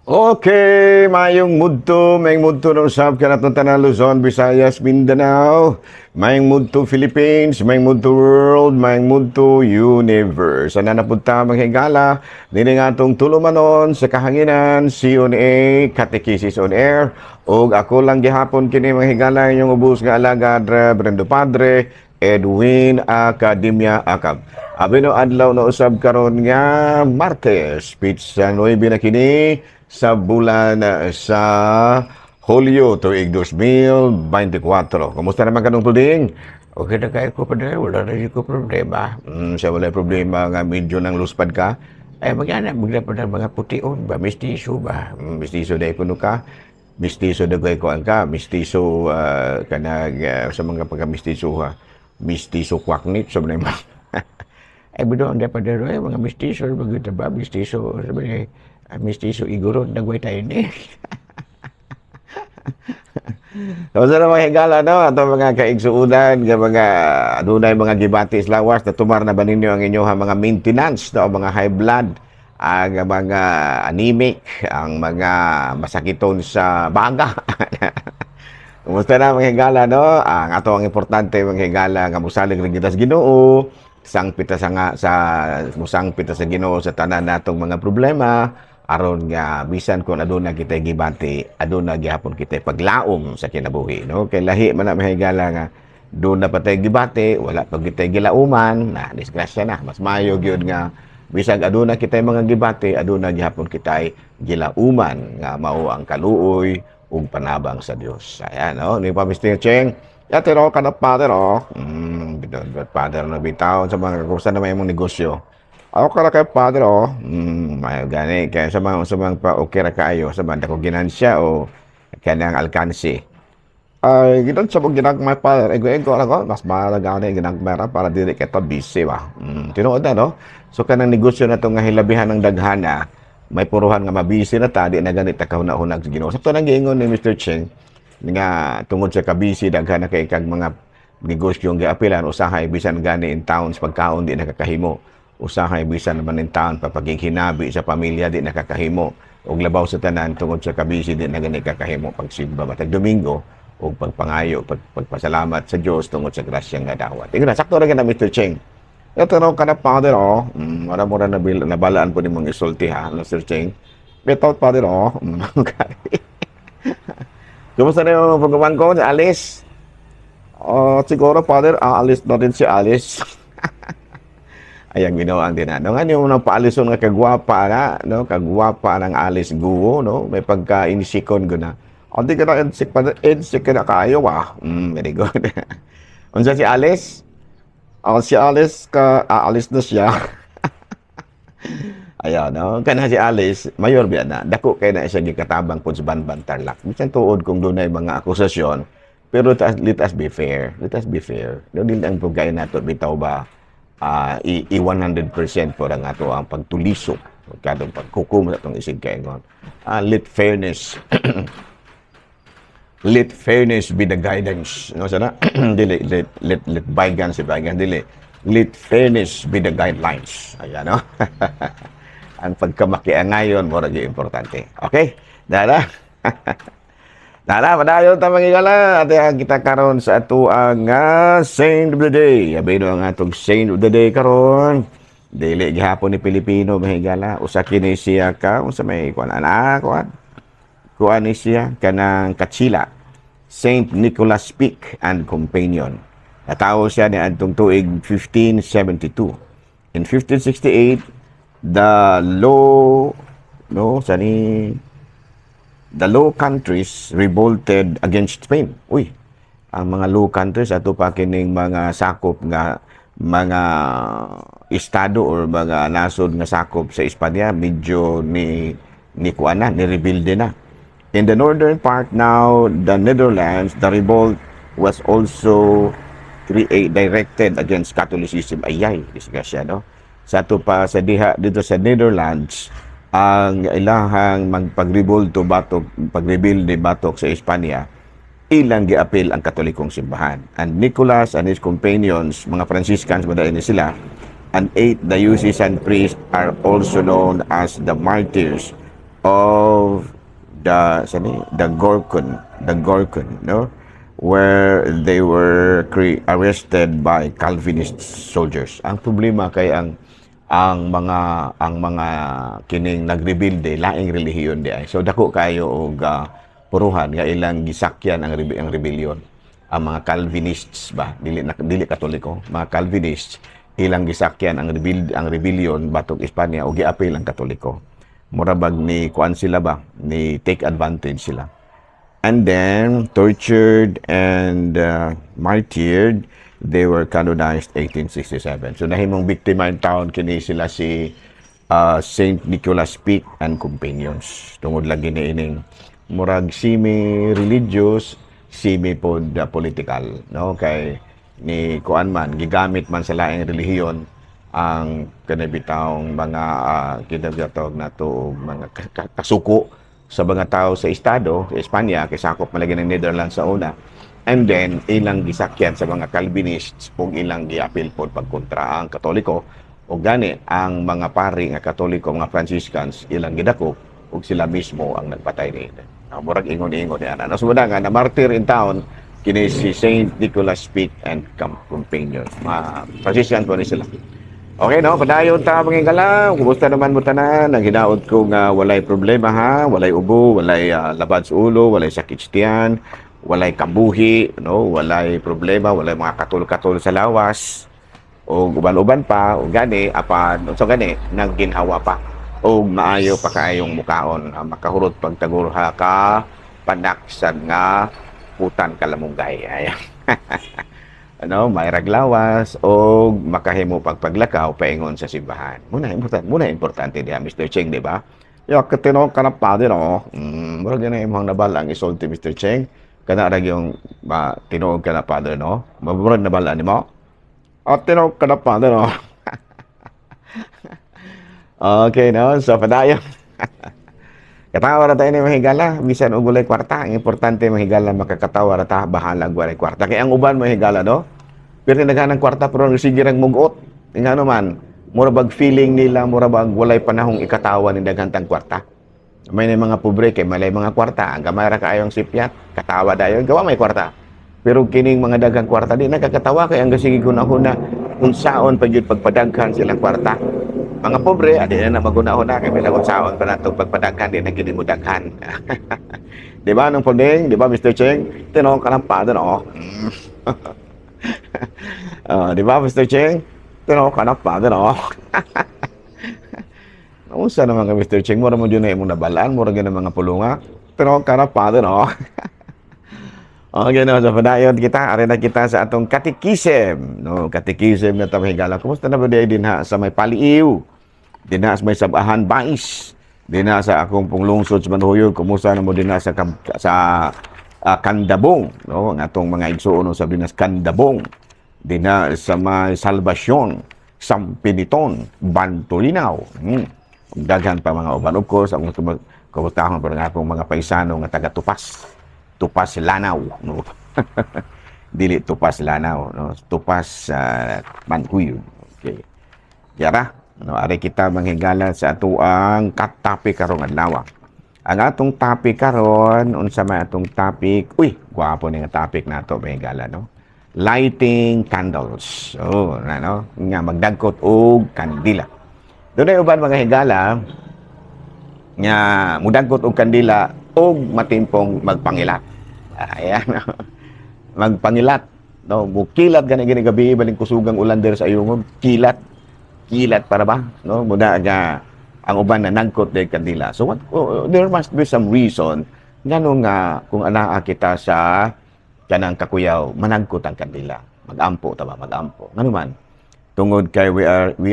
Okay, mayong mudto na usab kanatong tanan Luzon, Visayas, Mindanao, mayong mudto Philippines, mayong mudto world, mayong mudto universe. Ana na punta, mga higala, dini nga atong tulumanon sa kahanginan, CONA, Catechesis on Air, ug ako lang gihapon kini, mga higala, inyong ubos nga alagad, Reverendo Padre Edwin Academia Acab. Abi no adlaw na usab karon nga Martes, petsa 9 na kini sa bulan sa Hulyo, tuig 2024. Kumusta naman kanong puding? Okay na kayo ko, Padre. Wala na ko problema. Siya wala problema nga medyo nang luspad ka? Ay, mga bigla pa ng mga pution ba? Mistiso ba? Mistiso na kuno ka? Mistiso na ko ka? Mistiso kanag sa mga pagka-mistiso ha? Mistiso kwaknit sa mga Ay, budo ang dapat na eh, mga mistiso, mga ba? Mistiso, sabi niya, mistiso igorot, nagway tayo ni. So, sa mga higala, no? Ato mga kaigsuunan, nga mga adunay mga gibati sa lawas, natumar na ba ninyo ang inyong mga maintenance, no? Mga high blood, ang mga anemic, ang mga masakiton sa baga. Kumusta na, mga higala, no? Ang ato ang importante, mga higala, nga musalig rin kita sa Ginoo, sangpita sa nga sa musangpita sa Ginoo sa tanan natong mga problema aron nga bisan kung aduna kita gibati, aduna gihapon kita paglaom sa kinabuhi, no? Kay lahi man na, mga higala, nga doon na patay gibati, wala pa kita gilauman na, disgrasya na. Mas maayo gyud nga bisag aduna kita mga gibati, aduna gihapon kita gilauman nga mao ang kaluoy ug panabang sa Dios. Ayan, no, ni pa Mr. Cheng. Ya tiro ka na, Father, oh. Father na bitaw sa mga kumusta naman imong negosyo? Ako ka ra kay Father, oh. Mayo gani kay sa mga pa okay ra kaayo sa banda ko ginansya o kanang alkansi. Ay, ginan sa mo ginagmay, Father. Ego-ego ra ko, mas mahalaga gani ginagmay ra para dili kita busy ba. Tinuod na, no? So kanang negosyo na to nga hilabihan ng daghana, may puruhan nga mabisi na ta, di na ganit ta kahuna-hunag sa Ginoo. Sakto nang giingon ni Mr. Cheng nga tungod sa kabisi, daghan na kay kag mga negosyo ang giapilan, usahay bisan gani in towns pagkaon di nakakahimo, usahay bisan naman in town papagighinabi sa pamilya di nakakahimo, ug labaw sa tanan, tungod sa kabisi di na gani kakahimo pagsimba matag Domingo ug pagpangayo pagpasalamat sa Dios tungod sa grasya nga dawat. Ingon na sakto ra na, Mr. Cheng. Ito raw ka na, Father, oh. Wala mo ra nabalaan po nimong isulti ha, Mr. Cheng. Bitaw, Father, oh. Kumusta na yung pagkamangko ni Alice? Oh, siguro, Father, aalis na rin si Alice. Ayang Ginoo ang dinano. Nga yung nang paalison nga kagwapa na, no? Kagwapa ng Alice Guo, no? May pagka-insikon ko na. O, di ka na insik pa, insik ka na kayo, ah. Very good. Unsa si Alice? Oh, si Alice ka, aalis na siya. Ayan, no? Kana si Alice, mayor biya na. Dako kay na siya gikatabang po sa Bamban, Tarlac. Bisan tuod kung dunay mga akusasyon, pero let us be fair. Let us be fair. No, dili ang pagkain nato bitaw ba i 100% po ang ato ang pagtulisok kadong paghukom sa atong isig kaingon. Let fairness be the guidance. No sana dili let bygones be bygones, dili. Let fairness be the guidelines. Ayan, no. Ang pagkamakiangayon mo ra gyud importante. Okay? Dara. Dara, padayon ta, mga higala. Ate ang kita karon sa ato ang Saint of the Day. Abi no ang atong Saint of the Day karon. Dili gihapon ni Pilipino, mga higala. Usa kini siya ka unsa may kuan ana kuan. Kuan ni siya kanang Katsila. Saint Nicholas Peak and Companion. Natawo siya ni adtong tuig 1572. In 1568, the law no sani the Low Countries revolted against Spain. Uy, ang mga Low Countries ato pa kining mga sakop nga mga estado or mga nasod nga sakop sa Espanya, medyo ni kuan na, ni rebelde na. In the northern part now, the Netherlands, the revolt was also create, directed against Catholicism. Ayay, disgrasya, no? Sa ato pa sa diha dito sa Netherlands, ang ilahang magpagrebulto batok, pagrebelde batok sa Espanya, ilang giapil ang Katolikong simbahan. And Nicholas and his companions, mga Franciscans ba ni sila, and eight diocesan priests are also known as the martyrs of the sani the Gorkon, no, where they were arrested by Calvinist soldiers. Ang problema kay ang mga kining nagrebelde, laing relihiyon di ay. So dako kayo og puruhan nga ilang gisakyan ang rebellion. Ang mga Calvinists ba, dili na, dili Katoliko, mga Calvinists, ilang gisakyan ang rebellion batok Espanya o giapil ang Katoliko. Mura bag ni kuan sila ba, ni take advantage sila. And then tortured and martyred, they were canonized 1867. So nahimong biktima in town kini sila si Saint Nicholas Pieck and companions. Tungod lagi ni ining murag semi religious, semi pod political, no, kay ni kuan man, gigamit man sa laing relihiyon ang kanabitawng mga kinabitawag nato og mga kasuko sa mga tao sa estado sa Espanya, kay sakop man lagi ng Netherlands sa una, and then ilang gisakyan sa mga Calvinists ug ilang giapil pod pagkontra ang Katoliko. Ug gani ang mga pari nga Katoliko, mga Franciscans, ilang gidakop ug sila mismo ang nagpatay niini. Murag ingon-ingon yan. Ano, so nga na martyr in town kini si Saint Nicholas Pieck and companions. Mga Franciscan po ni sila. Okay, no? Padayon ta, mga higala. Kumusta naman mo tanan? Ang hinaot ko nga walay problema ha, walay ubo, walay labad sa ulo, walay sakit sa tiyan, walay kabuhi, no? Walay problema, walay mga katul-katul sa lawas o uban-uban pa o gani apan unsa gani nagginhawa pa o maayo pa kaayong mukaon, makahurot pagtagurha ka panaksan nga putan kalamunggay. Ayan. Ano, may raglawas o makahimo pagpaglakaw paingon sa simbahan. Muna importante diha, Mr. Cheng, di ba? Ya, katino ka na pa din, oh. Murag na imong nabala ang isulti, Mr. Cheng. Kana ra yung tinuog ka na, Father, no? Murag nabala nimo? O, tinuog ka na, Father, no? Okay, no? So, padayon. Katawa ra tayo ni mahigala, bisan og walay kwarta. Ang importante, mahigala, makakatawa ra ta, bahala walay kwarta. Kaya ang uban, mahigala, no? Pero naghanang kwarta pero sige rang mugot. Ngano man, mura bag feeling nila, mura bag walay panahong ikatawa ni daghan tang kwarta. May na mga pobre kay malay mga kwarta, ang gamay ra kaayong sipyat, katawa dayon, gawa may kwarta. Pero kining mga daghang kwarta di nakakatawa kay ang gasige huna-huna unsaon pa gyud pagpadaghan silang kwarta. Mga pobre, adi na na maguna-huna kay bilang unsaon pa nato pagpadaghan, di na gid mo daghan. Di ba nung punding, di ba, Mr. Cheng? Tinuod ka ng padre, no? Oh, di ba, Mr. Cheng? Tinuod ka ng padre, no? Unsa naman ka, Mr. Cheng? Mura mo dyan na imong nabalaan, mura gyud ang mga pulunga. Tinuod ka ng padre, no? Okay, no, so padayon kita, ari na kita sa atong katikisem. No, katikisem na ta, higala. Kumusta na ba din ha sa may Paliiw? Dinha sa may Sabahan Bais. Dinha sa akong punglungsod sa Manhuyog, kumusta na mo dinha sa Kandabong, no? Ang atong mga igsuon sa dinas Kandabong. Dinha sa may Salvacion, Sampiniton, Bantolinaw. Daghan pa mga uban. Of course, akong kumustahon pa nga akong mga paisano nga taga Tupas. Tupas Lanao, no? Dili Tupas Lanao, no? Tupas Manhuyog. Okay. Yara, no, ari kita, manghigala, sa atuang topic karong adlaw. Ang atong topic karon, unsa may atong topic? Uy, gwapo ni nga topic nato, manghigala, no? Lighting candles. Oh, ano, nga magdagkot og kandila. Dunay uban, mga higala, nga mudagkot og kandila og matimpong magpangilat. Ayan. Magpangilat. No, mukilat gani gani gabi baling kusugang ulan diri sa Ayungog, kilat. Kilat para ba? No, muda nga ang uban na nagkot de kandila. So what, oh, there must be some reason ngano nga kung anaa kita sa kanang kakuyaw managkot ang kandila. Magampo ta ba, magampo. Ngano man? Tungod kay we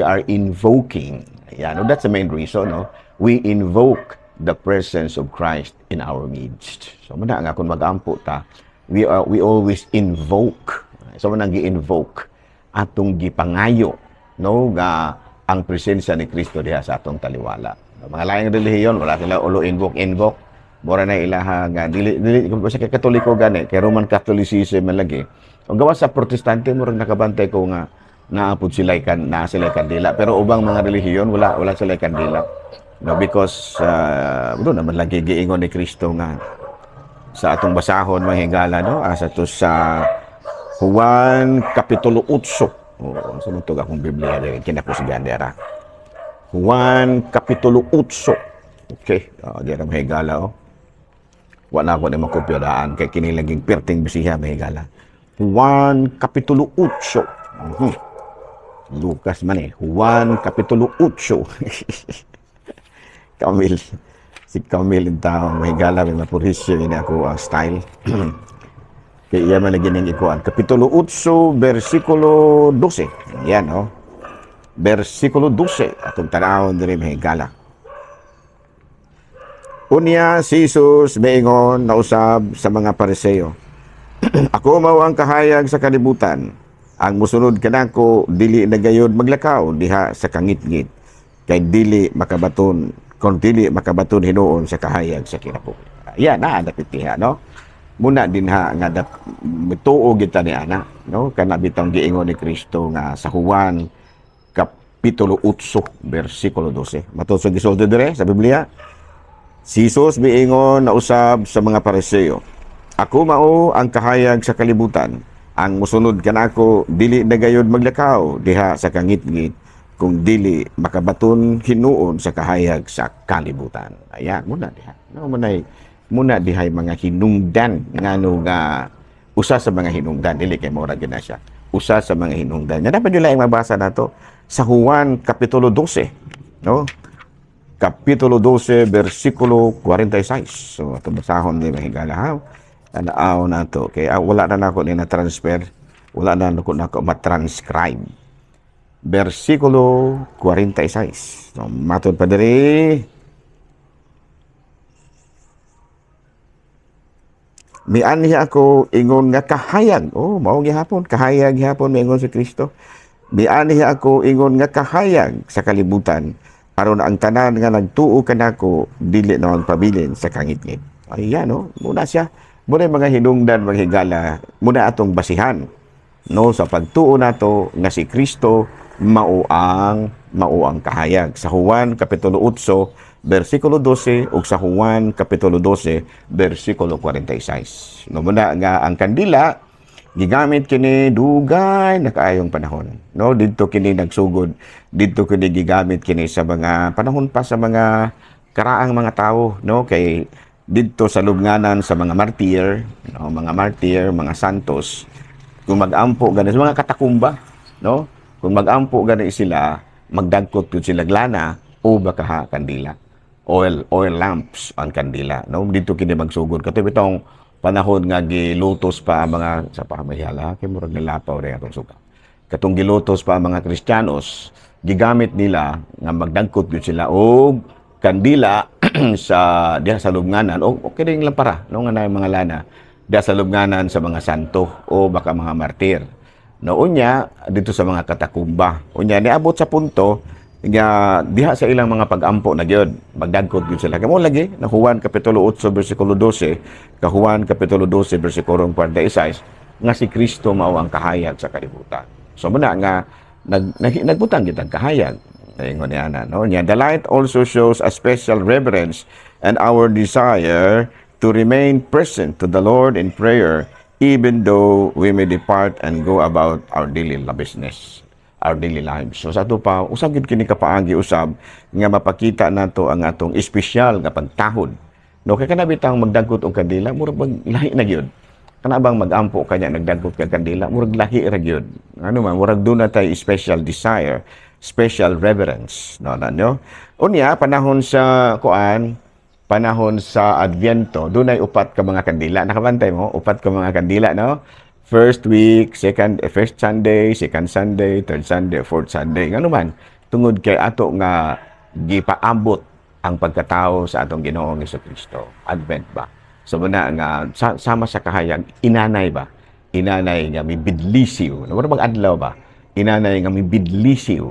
are invoking. Ayan, no, that's the main reason, no? We invoke the presence of Christ in our midst. So muna nga kung magampo ta, we always invoke. So muna gi-invoke atong gipangayo, no, nga ang presensya ni Kristo diha sa atong taliwala. Mga laing relihiyon wala sila ulo invoke invoke. Mura na ilaha nga dili dili kung sa kay Katoliko gani, kay Roman Catholicism man lagi. Ang gawas sa Protestante, murag nakabantay ko nga Naa pud sila kan naa sila kandila, pero ubang mga relihiyon, wala wala sila kandila, no? Because doon naman lagi giingon ni Kristo nga sa atong basahon, mga higala, no, asa to sa Juan Kapitulo 8. Oh, sa to akong Biblia diri, kinakusgan dira. Juan Kapitulo 8. Okay, dira, mga higala, oh. Wala ko na makopya daan kay kini laging perting bisiha, mga higala. Juan Kapitulo 8. Lucas man eh. Juan Kapitulo 8. Camille. Si Camille yung tao. May gala, may mapurhisyo ini ako ang style. Kaya iya man lagi ning ikuan. Kapitulo 8, versikulo 12. Yan, oh. Versikulo 12. Atong tanawon diri, may gala. Unya si Jesus miingon na usab sa mga Pariseo, "Ako mao ang kahayag sa kalibutan. Ang musunod kanako dili na gayod maglakaw diha sa kangitngit kay dili makabaton kon dili makabaton hinuon sa kahayag sa kinabuhi." Yan na dapit diha, no? Muna din ha nga mituo kita ni ana, no? Kana bitong giingon ni Kristo nga sa Juan Kapitulo 8 versikulo 12. Matod sa gisulti dire sa Biblia, si Jesus miingon na usab sa mga Pariseo, "Ako mao ang kahayag sa kalibutan. Ang musunod kanako dili na gayod maglakaw diha sa kangitngit kung dili makabaton hinuon sa kahayag sa kalibutan." Ayan, muna diha. No, muna muna dihay mga hinungdan ngano nga usa sa mga hinungdan, dili kay mura gyud na siya. Usa sa mga hinungdan. Nga dapat yun lang mabasa nato sa Juan Kapitulo 12, no? Kapitulo 12 versikulo 46. So ato basahon ni, mga higala, ha. Tanaw nato kay wala na nako ni na transfer, wala na nako nako ma-transcribe. Versikulo 46. So matod pa diri, "Mianhi ako ingon nga kahayag." Oh, mao gihapon, kahayag gihapon miingon si Kristo. "Mianhi ako ingon nga kahayag sa kalibutan aron ang tanan nga nagtuo kanako dili na magpabilin sa kangitngit." Ayan, no? Muna siya. Muna yung mga hinungdan, mga higala, muna atong basihan, no, sa pagtuo nato nga si Kristo mao ang kahayag. Sa Juan Kapitulo 8 versikulo 12 ug sa Juan Kapitulo 12 versikulo 46. No, muna nga ang kandila gigamit kini dugay na kaayong panahon. No, didto kini nagsugod, didto kini gigamit kini sa mga panahon pa sa mga karaang mga tao, no, kay didto sa lubnganan sa mga martir, no, mga martir, mga santos, kung mag-ampo gani sa mga katakumba, no, kung mag-ampo gani sila, magdagkot gyud sila lana o baka ha kandila. Oil lamps ang kandila, no? Dito kini magsugod kato bitong panahon nga gilutos pa ang mga sa pamahala kay murag nilapaw rin atong suka. Katong gilutos pa ang mga Kristiyanos, gigamit nila nga magdagkot gyud sila og kandila sa diha sa lubnganan o okay rin lampara, no, nga naay mga lana diha sa lubnganan sa mga santo o baka mga martir. No, unya dito sa mga katakumba. Unya niabot sa punto nga diha sa ilang mga pag-ampo na gyud magdagkot gyud sila. Kamo lagi na Juan Kapitulo 8 versikulo 12 ka Juan Kapitulo 12 versikulo 46 nga si Kristo mao ang kahayag sa kalibutan. So muna nga nagbutang kitang kahayag. Ingon niya na, no? Nya, the light also shows a special reverence and our desire to remain present to the Lord in prayer even though we may depart and go about our daily business, our daily lives. So sa ato pa, usab gyud kini kapaagi usab nga mapakita nato ang atong espesyal nga pagtahod. No, kay kana bitang magdagkot og kandila, murag bang lahi na gyud. Kana bang magampo kanya nagdagkot ka kandila, murag lahi ra gyud. Ano man, murag duna tay special desire, special reverence, no na no. Unya panahon sa kuan, panahon sa Adviento, dunay upat ka mga kandila. Nakabantay mo, upat ka mga kandila, no? First week, second, first Sunday, second Sunday, third Sunday, fourth Sunday. Ngano man, tungod kay ato nga gipaambot ang pagkatao sa atong Ginoong Kristo. Advent ba? So muna nga sama sa kahayag, inanay ba? Inanay nga may bidlisiw. Wala bang adlaw ba? Inanay nga may bidlisiw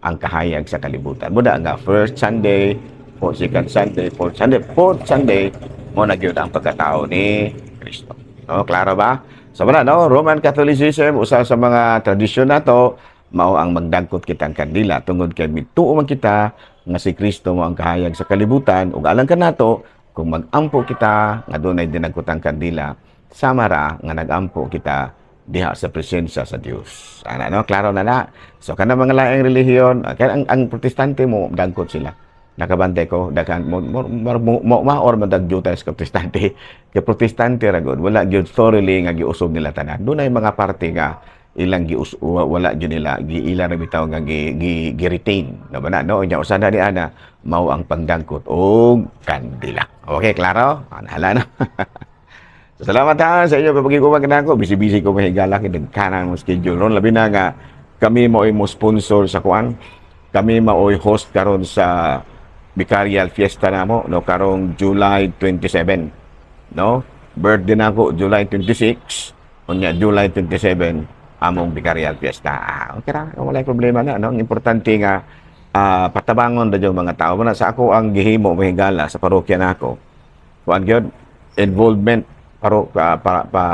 ang kahayag sa kalibutan. Muna nga first Sunday, fourth, second Sunday, fourth Sunday, fourth Sunday, mo na gyud ang pagkatao ni Kristo. No, klaro ba? So muna, no, Roman Catholicism, usa sa mga tradisyon nato, Mao ang magdagkot kitang kandila tungod kay mituo man kita nga si Kristo mao ang kahayag sa kalibutan, ug alang kanato, kung magampo kita nga dunay dinagkotang kandila, sama ra nga nagampo kita diha sa presensya sa Dios. Ana, no, klaro na na. So kana mga laing relihiyon, kaya ang Protestante mo dagkot sila. Nakabantay ko daghan mo mo or madagjuta sa Protestante. Kay Protestante ra gud, wala gyud thoroughly nga giusob nila tanan. Dunay mga parte nga ilang gius, wala gyud nila giila ra bitaw nga gi retain. No ba na, no? Nya usa na ni ana mao ang pagdangkot og kandila. Okay, klaro? Hala na. So, salamat ha sa inyo pagigumag nako. Busy-busy ko, mahigala kay dagkanan mo schedule ron, labi na nga kami maoy mo sponsor sa kuan. Kami maoy host karon sa Vicarial Fiesta namo, no, karong July 27, no? Birthday nako July 26, unya July 27 among Vicarial Fiesta. Ah, okay ra, wala problema na, no? Ang importante nga patabangon da yung mga tao. Muna sa ako ang gihimo, mahigala, sa parokya nako. Kuan gyud, involvement paro pa, pa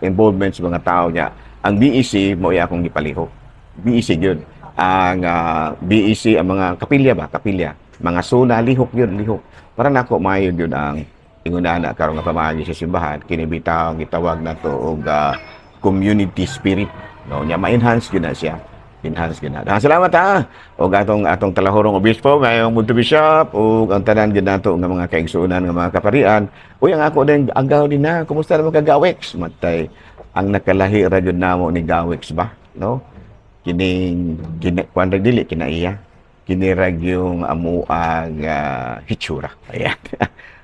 involvement sa mga tao niya. Ang BEC mo akong gipalihok. BEC gyud. Ang BEC, ang mga kapilya ba, kapilya. Mga suna, lihok yun, lihok. Para nako maayo gyud ang ingon ana karon nga pamaagi sa simbahan, kini bitaw gitawag nato og community spirit, no? Nya ma-enhance gyud na siya. Enhance gyud na. Ah, salamat ha. Og atong talahurong obispo, mayong Multi Bishop, ug ang tanan gyud nato nga mga kaigsuonan nga mga kaparian. Uy, ang ako din agaw din na. Kumusta naman ka, Gawex? Matay ang nakalahi ra gyud namo ni Gawex ba, no? Kining kini kuan ra, dili kinaiya. Kini ra yung amuang hitsura. Ayan.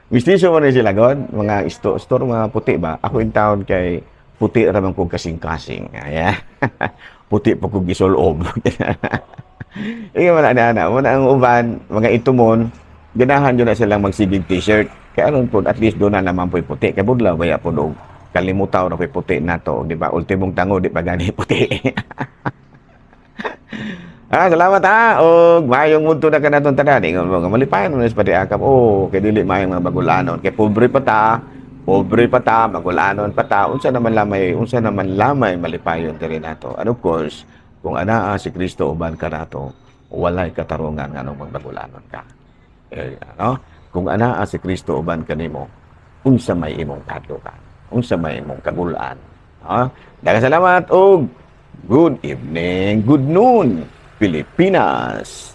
Mistiso mo na sila god, mga isto store mga puti ba? Ako in town kay puti ra man kog kasing-kasing. Ayan. Puti pa kog gisulob. Iyo man ana ana, muna ang uban mga itumon, ganahan jud na silang magsigig T-shirt. Kaya aron po at least doon na naman po'y puti. Kay budlaw baya po og kalimutaw na po'y puti nato, di ba? Ultimong tango di pa gani puti. Ah, salamat ha. Og maayong mudto na kanatong tanan. Ingon mo nga malipayon mo sa padiakap. Oh, kay dili maayong mga bagulanon. Kay pobre pa ta, pobre pa ta, magulanon pa ta. Unsa naman lamay, unsa naman lamay malipayon diri nato? And of course, kung anaa si Kristo uban ka nato, walay katarungan nganong magbagulanon ka. Eh, ano? Kung anaa si Kristo uban kanimo, unsa may imong kahadlukan? Unsa may imong kagulaan? Ha? Daghang salamat og good evening, good noon, Pilipinas.